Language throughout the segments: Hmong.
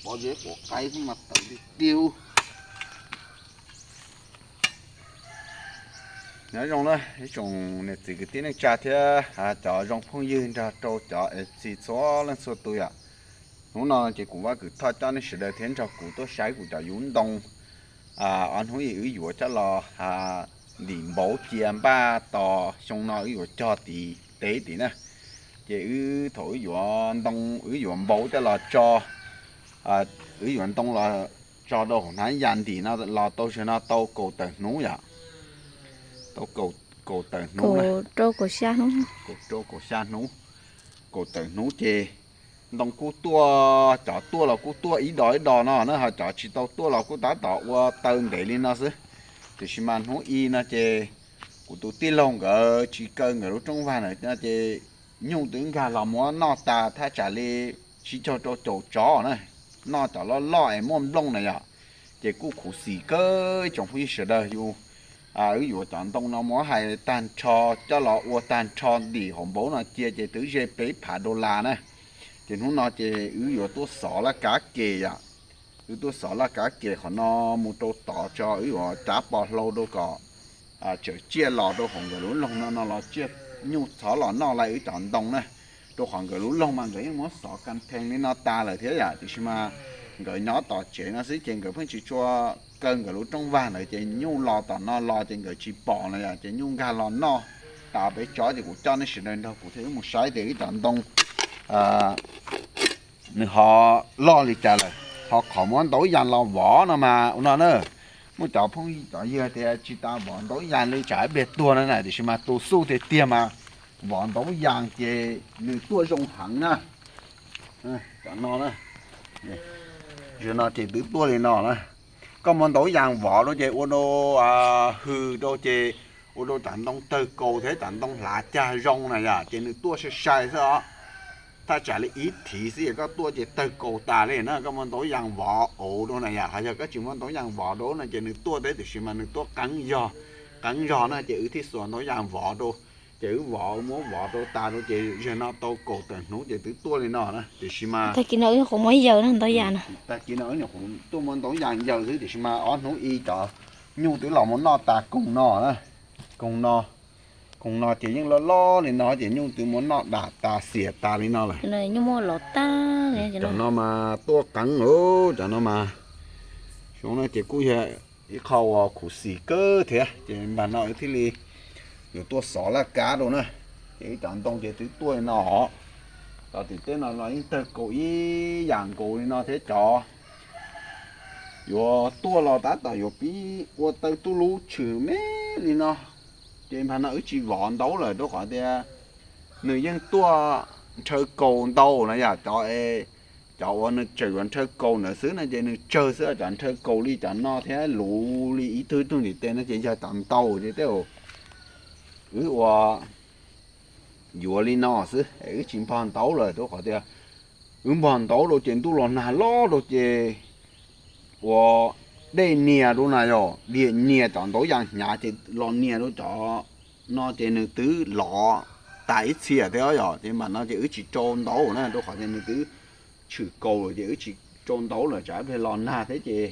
Qov zeb quav qaib xwb mas tawv tiag tiag. Nyob zoo na ib tsoom niam txiv kwv tij neej tsa thiab cov zoo phooj ywg nrog rau cov F C txhua leej txhua tus yom. Hnub no ces kuv Vaj Kwv Thoj coj nej sawv daws thiab nrog kuv tuaj saib kuv cov yub ntoo. Ob hnub ib wb yuav coj los ntim npauv cia npaj tos xyoo no wb yuav cog tid teb tid na. Ces wb thaum wb yuav ntoo wb yuav npauv coj los tso, wb yuav ntoo los tso rau hauv hnab yas ntim no los tau zaum no tau kaum tawm hnub yom. Tau kaum tawm hnub, kaum rau kaum xya hnub, kaum tawm hnub ces ntoo kuj tuaj, cov tuaj los kuj tuaj ib dos ib dos no na, ho cov tsis tau tuaj los kuj tab tom ua taw ntev li no xwb. Tiam sis mas hnub i no ces kuv tus tij laug nkawd tsis kaw nkawd lub rooj vag na ces nyuj twb nkag los muab noj tas thaj tsam li tsib caug rau caum tsov na, noj cov loj loj es muaj nplooj na yom. Ces kuj khuv xim kawg ib tsoom phooj ywg sawv daws, yus wb yuav cov ntoo no muab hais tag nrho coj los ua tag nrho ntim hauv npauv no cia ces twb ze peb phav dollar na. Ces hnub no ces wb yuav tuaj xov laj kab ke yom. Wb tuaj xov laj kab ke qhov no mus rau tod tso, wb yuav cav pos hlau rau kom tsawm tsiaj los rau hauv nkawd lub loog no no los tsiaj nyuj txhob los noj lawv wb cov ntoo na. Rau qhov nkawd lub loog mas nkawd yeej muab xov kas thees li no tas lawm thiab yom, tiam sis mas nkawd nyob tom tsev no xwb ces nkawd pheej tsis tshua kaw nkawd lub rooj vag ntawd ces nyuj los tom no los ces nkawd tsis pom no yom, ces nyuj nkag los noj tas peb tsov. Ces kuv coj nej sawv daws nrog kuv thiab wb mus saib tias wb cov ntoo nws ho loj li cas lawm. Ho qhov muab ntaub yas los vov no mas ua no na, muaj cov phooj cov ywg tias tsis tas vov ntaub yas li tsam ib pliag tuag na na, tiam sis mas tus xuj tiag tiag mas vov ntaub yas ces nws tuaj zoo heev na. Cov no, zaum no ces twb tuaj li no na. Koj muab ntaub yas vov rau ces ua rau hws rau ces ua rau cov ntoo tawg kaus thiab cov ntoo hlav cag zoo na yom, ces nws tuaj sai sai xwb os. Thaj tsam li ib thiv xwb es koj tuaj ces tawg kaus tas li na, koj muab ntaub yas vov auv rau na yom. Ho yog koj tsis muab ntaub yas vov rau no ces nws tuaj thiab tiam sis mas nws tuaj qeeb zog, qeeb zog na ces wb thiaj xuas ntaub yas vov rau. Ces wb vov, wb muab vov rau tas rau ces zaum no tau kaum tawm hnub ces twb tuaj li no na, tiam sis mas tag kis no wb nyuam qhuav muab yaws no ntaub yas no. Tag kis no wb nyuam qhuav tuaj muab ntaub yas yaws xwb tiam sis mas ob hnub i cov nyuj twb los muab noj tas koog no na. Koog no, koog no ces yeej loj loj li no ces nyuj twb muab noj dam tas xiam tas li no lawm. Nyuj muab lov tag li cov no mas tuaj qeeb lawm cov no mas. Xyoo no ces kuj yog ib qho uas khuv xim kawg thiab ces npag no wb thiaj li yuav tuaj xov laj kab rau na. Ces ib cov ntoo ces twb tuaj li no os. Cov tim teb no los yeej tawg kaus ib yam nkaus li no thiab cov yuav tuaj los tab tom yuav pib ua taw tuj lub tshwm me li no. Ces npag no wb tsis vov ntaub lawm rau qhov tias nws yeej tuaj nrhaw kaus ntau na yom. Cov, cov uas nws tseem yuav nrhaw kaus ntawd xwb no ces nws tsawg xwb, cov nrhaw kaus li cov no thiab luv li ib tug ib tug ntim tes no ces yog cov ntau ces tej zaum wb ua yuav li no xwb es wb tsis npog ntaub lawm rau qhov tias wb npog ntaub rau ces ntuj los nag loj rau ces ua dej nias rau na yom, diam nias cov ntaub yas hnyav ces los nias rau cov no ces nws twb lov tas ib txhia thiab yom. Ces npag no ces wb tsis rau ntaub na rau qhov tias nws twb tshwm kaus lawm ces wb tsis rau ntaub lawm tsam ib pliag los nag thiab ces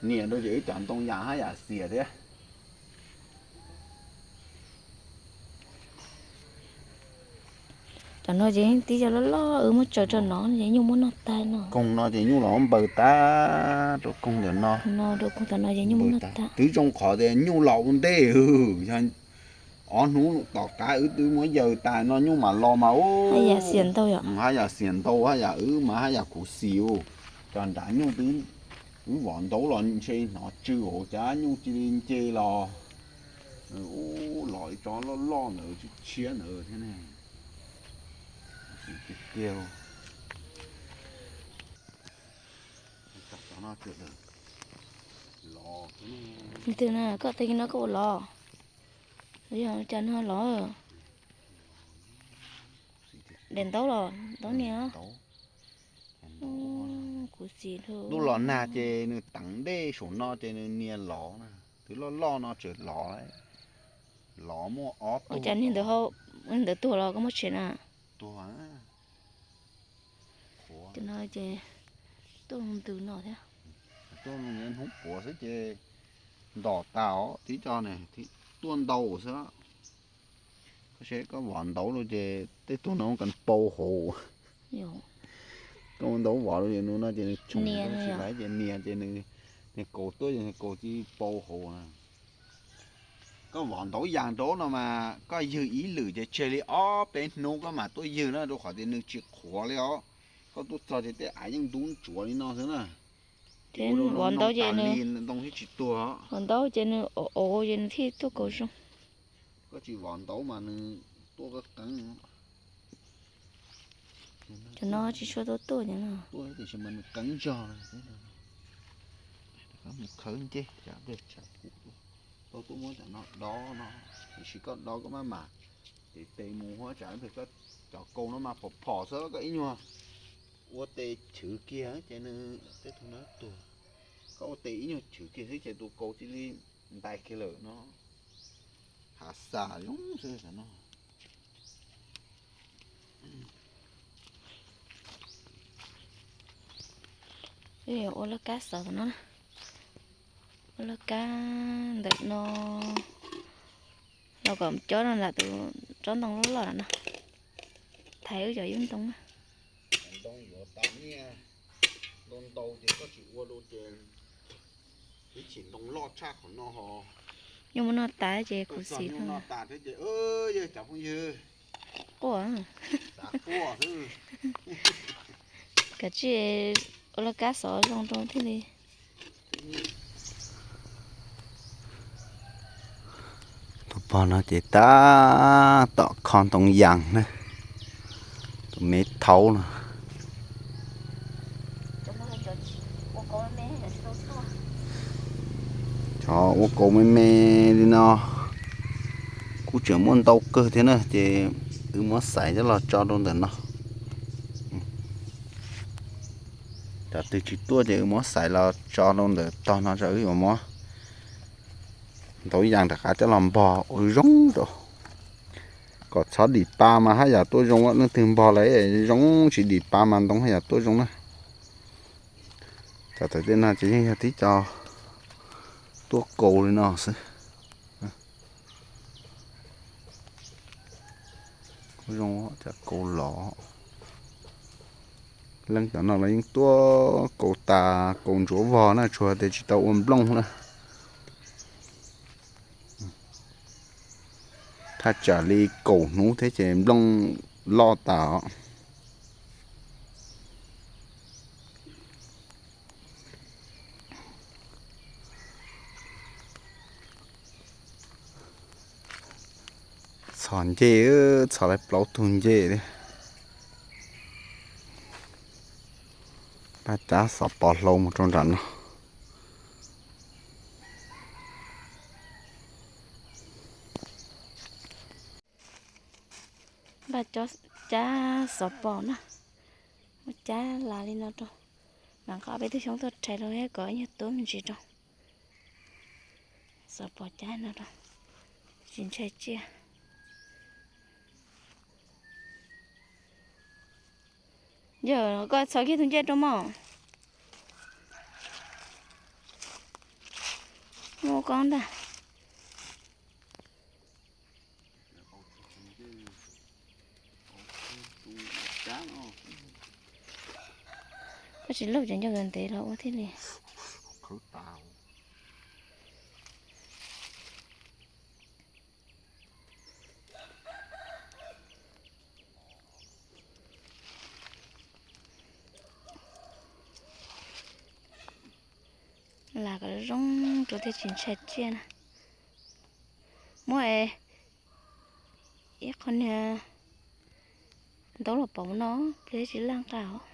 nias rau ces wb cov ntoo yas haj yam xiam thiab. Cov no ces tib co loj loj wb muab tsaws rau no ces nyuj muab noj tag no. Koog no ces nyuj los npaws tag rau koog ntawm no. Koog no rau koog tom no ces nyuj muab noj tag. Twb zoo qhov tias nyuj los ua ntej, yog ob hnub tom qab wb twb muab yaws tas no nyuj mam los mas ub, haj yam xiam ntau yom, haj yam xiam ntau, haj yam wb mas haj yam khuv xim ub. Cov nrad nyuj twb, wb vov ntaub los ntshe hnov tsw hauv cov nyuj cia li nce los. Ub, los ib tsob loj loj ntawd tshiab tshiab ntawd thiab ne. Tiag tiag. Cov no twb los. Twg na, koj tag kis no koj ua los? Yog cas no los? Daim ntaub los, ntaub nias. Kuv xim lub los nag ces nws teev dej saum no ces nws nias lov na. Twb loj loj no tseem lov, lov muaj ob tug. Ua cas niag ntawd, ntawd tuag los koj muab tshem na? Tuag. Ces no ces tuaj ntws no thiab. Tuaj hnub puav xwb ces ntom tas os, tib co ne, tuaj ntau xwb. Koj seb koj vom ntaub lawm ces tej tug no ka pau hauv. Koj ua ntaub vom lawm ces nws no ces nws tshoo tsis laiv ces nias ces nws kaus tuaj ces nws kaus cia li pau hauv na. Koj vom ntaub yas nraub no mas koj ywg ib lwm ces tseg li ob peb hnub koj mam tuaj ywg na, rau qhov tias nws tsis qhuav li os. Koj tuaj txog ces tej av yeej ntub ntsuav li no xwb na. Ces ua rau nws ntaub ces nws, ntoo thiaj tsis tuag. Vom ntaub ces nws ov ov ces nws thiaj tuaj kaus zoo. Koj tsis vom ntaub mas nws tuaj qeeb qeeb. Cov no tsis tshua tau tuaj, tuaj tiam sis mas nws qeeb zog. Mus khawb ncej, tau tuaj muab cov no dob no, tiam sis koj dob koj maj mam tes tes mus, tsam ib pliag koj cov kaus no mas phom phom xwb, koj ib nyuag ua tes chwv kiag ces nws tej tug no tuag. Koj ua tes ib nyuag chwv kiag xwb ces tus kaus cia li ntais kiag lawm no. Hav xas zoo xwb no. Ua laj kab xov tom no, ua laj kab ntawm no los kom cob no nram tus tsob ntoo loj loj no, thaiv wb cov yub ntoo na. Ntoo yuav tas nyiaj, ntoo ntau ces koj tsis ua rau ces ib chim ntoo loj tshaj qhov no ho. Nyuj muaj noj tas ces khuv xim no. Noj tas thiab ces yog cov phooj ywg quaj, xav quaj xwb. Kav tsij ua laj kab xov zoo rau thiaj li. Tus pog no ces tab tom kho ntoo yas na, tus me thaub no. Cov ua kaus me me li no kuj tseem muaj ntau kawg thiab na, ces wb muab xaiv coj los tso rau ntawm no. Cov twg tsis tuaj ces wb muab xaiv los tso rau ntawm tog no, wb yuav muab ntaub yas rov qab coj los npog ua zoo rau, kom txhob dim pa mas haj yam tuaj zoo, leej twg npog lawm zoo tsis dim pa mas ntoo haj yam tuaj zoo na. Cov tawv tej no ces yeej yog tib co tuaj kaus li no xwb. Zoo cov kaus los, leej cov no los yeej tuaj kaus tas kaus ntsuav vog na, tsuas tias tsis tau ua nplooj na. Thaj tsam li kaum hnub thiab ces nplooj loj tas os. Txhom ncej, txhom lawv plaub tug ncej li. Npaj cab xov pos hlau mus rau nram no. Npaj cab xov pos na, muab cab las li no rau. Mam nqa peb tug xyoob tuaj rhais rau kom ib nyuag tuab me ntsis rau. Xov pos cab no rau, tsis ntshai tsiaj. Yog koj txhos kiag tus ncej rau mog. Muaj koj ntag. Koj tsis lauj, cov ncauj yuav ntev los ua thiaj li. Las kom zoo rau thiaj tsis ntshai tsiaj na. Muab ib qho niag ntaub los pauv no, pliag tsis laj nqa os.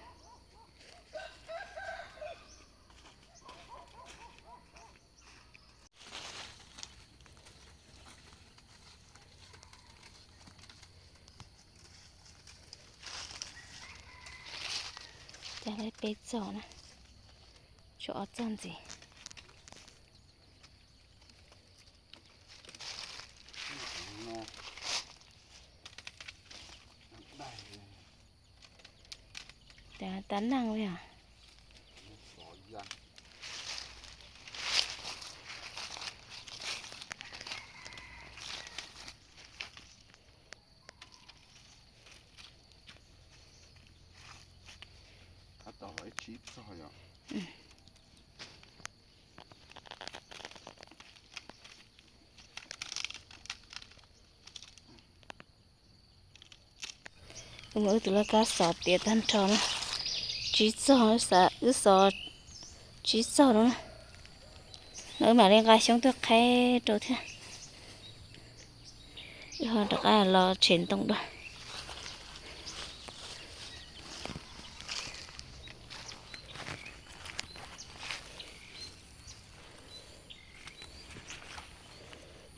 Cab lawv peb txoj na, tshuav ob txoj ntxiv. Tab neej li os. Wb muab wb tus laj kab xov tiav tag nrho na, tsib txog, wb xov tsib txog no na. No wb mam li nqa xyoob tuaj qhaib rau thiab. Wb ho rov qab los tshem ntoo dua.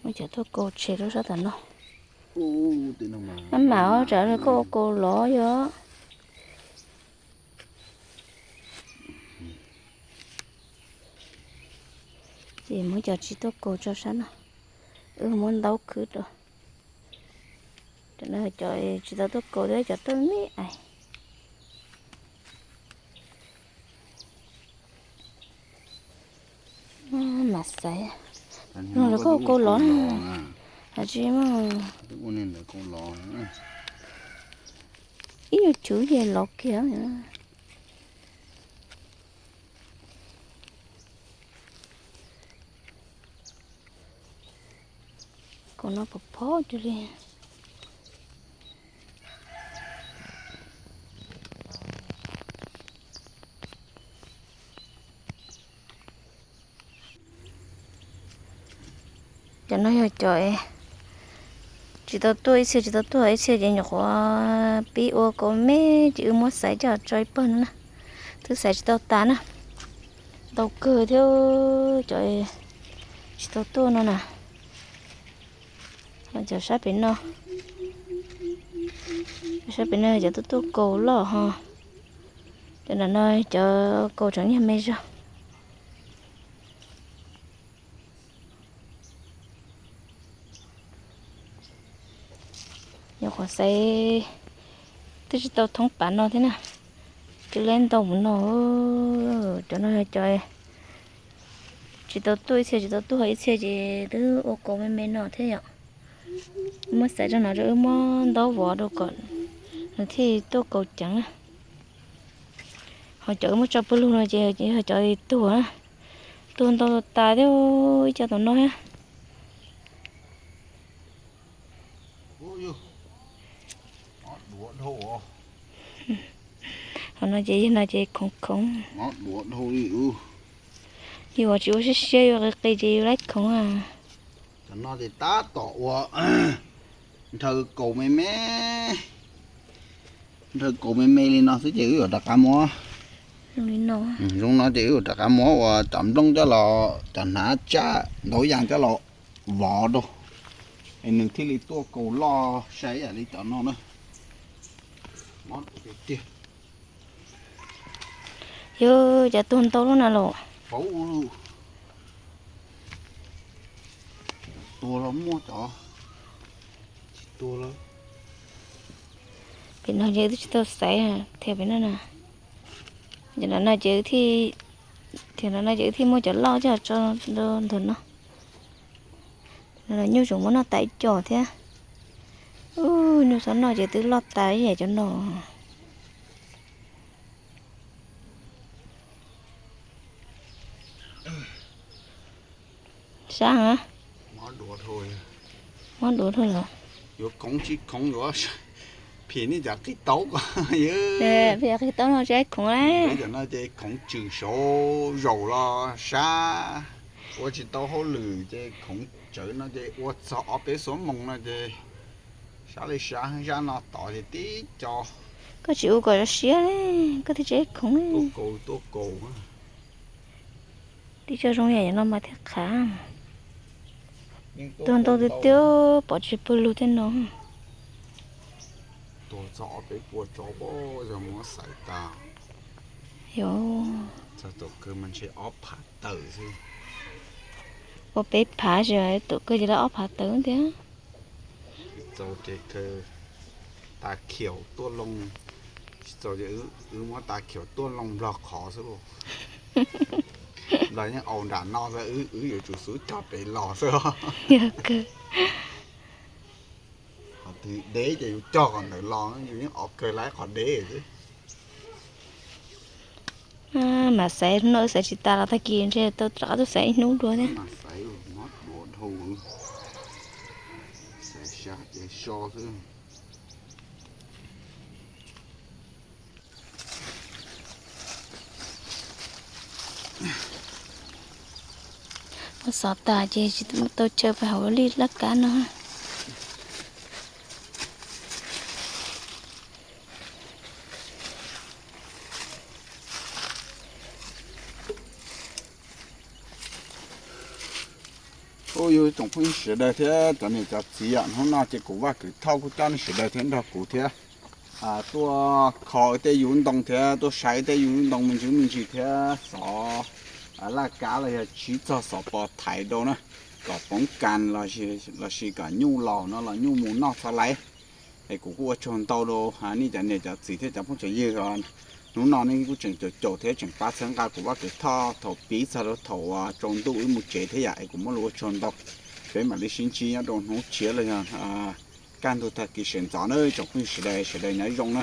Muab cov tuaj kaus tshem rau sab tom no. Maj mam os, tsam no koj ua kaus lov yog. Ces muab cov tsis tuaj kaus tso sab no, wb muab ntaub khwb rau. Cov no cov tsis tau tuaj kaus thiab, cov tuaj me ais. Mam xaiv. Zoo li koj ua kaus lov na. Hais tsis muaj. Ib nyuag chwv ces lov kiag. Kaus no pom phob cuag li. Cov no yog cov tsis tau tuaj ib txhia, tsis tau tuaj ib txhia ces nyuam qhuav pib ua kaus me ces wb muab xaiv coj tso ib pawg no na. Twb xaiv tsis tau tas na. Ntau kawg thiab cov tsis tau tuaj no na. Cov sab pem no, sab pem no cov tuaj tuaj kaus loj ho. Cov nram no cov kaus tseem nyuag me zog. Nyuam qhuav xaiv twb tsis tau thoob pas no thiab na. Twb leb ntau mus no. Cov no yog cov tsis tau tuaj ib txhia, tsis tau tuaj ib txhia ces twb ua kaus me me no thiab yom. Muab xaiv rau no rau wb muab ntaub vov rau kom nws thiaj tuaj kaus ceev na. Ho cov wb muab tso pawg lug no ces yog cov tuag na. Tuag ntau tas thiab ib co tom no thiab. Qhov no ces yog no ces khoov khoov. Yus uas tsis ua siab siab yuav qis qis ces yus laib khoov. Cov no ces tab tom ua nrhaw kaus me me, nrhaw kaus me me li no xwb ces wb yuav rov qab muab, zoo no ces wb yuav rov qab muab ua cov nplooj coj los, cov hnav tsab ntau yam coj los vov rau, es nws thiaj li tuaj kaus loj sai ib yam li cov no na. Mob tiag tiag. Yog cov tuag ntau lub na los. Paub, tuag los muaj cov tsis tuag lawm. Pem no ces twb tsis tau xaiv thiab pem no na. Ces no no ces thiaj, thiab no no ces thiaj muaj cov loj coj tso rau ntawm no. Nyuj tseem muab noj tas ib co thiab. Nyuj xav noj ces twb loj tas ib yam cov no. Sab heev. Mob duav dhau lawm. Yuav khoov tsis khoov yuav phim nej cov qis taub ko. Phim qis taub no tsis khoov lawm. Cov no ces khoov tswm saud zaum los sab, ua tsis tau hauj lwm ces khoov tsawv no ces ua txog ob peb xuab moos no ces sab li sab, sab no tod ces tib co. Koj tsis ua kom zoo siab li, koj thiaj tsis khoov. Tuaj kaus, tuaj kaus. Tib co zoo yam no mas thiaj qhav. Tuag ntau tiag tiag, pov tsis pw lug thiab no. Tuag txog ob peb puas tso, yog muab xaiv tas. Yog. Txog tom kawg mas ntshe ob phav tawm xwb. Ua peb phav, tsis tom kawg ces lawv ob phav tawm tiag. Txaus ces kawg tas khiaum tuaj loo, tsis txaus ces wb muab tas khiaum tuaj loo nplog qhov xwb lauj. Nplog yeej au nram no xwb, wb yuav tsum xub cog pem los xwb. Qhov twg deb ces yus cog qhov ntawd los, yus yeej au kawg laib qhov deb xwb. Mas xaiv hnub no xaiv tsis tas los tag kis ntshe tau rov qab tuaj xaiv ib hnub dua thiab. Muab xov tas ces tsis tau chaw pais hauv lub laj kab no. Ua yug tsoom phooj ywg sawv daws thiab cov niam cov txiv, hnub no ces kuv Vaj Kwv Thoj kuj coj nej sawv daws thiab nrog kuv thiab tuaj kho tej yus ntoo thiab tuaj saib tej yus ntoo me ntsis me ntsis thiab xov laj kab los yog tsib txog xov pos thaiv rau na, kom poob kas los sis kom nyuj laus no los nyuj mus noj txhob laiv. Es kuv kuj ua tsaug ntau rau nej cov niam cov txiv thiab cov phooj cov ywg os. Hnub no nej kuj tseem caum caum thiab tseem pab txhawb nqa kuv Vaj Kwv Thoj thaum pib txog rau thaum tsaus ntuj wb mus tsev thiab yom, es kuv muab los ua tsaug ntau. Peb mam li sib ntsib nyob rau hnub tshiab los yog kaj ntug tag kis sawv ntxov na tsoom phooj ywg sawv daws, sawv daws nyob zoo na.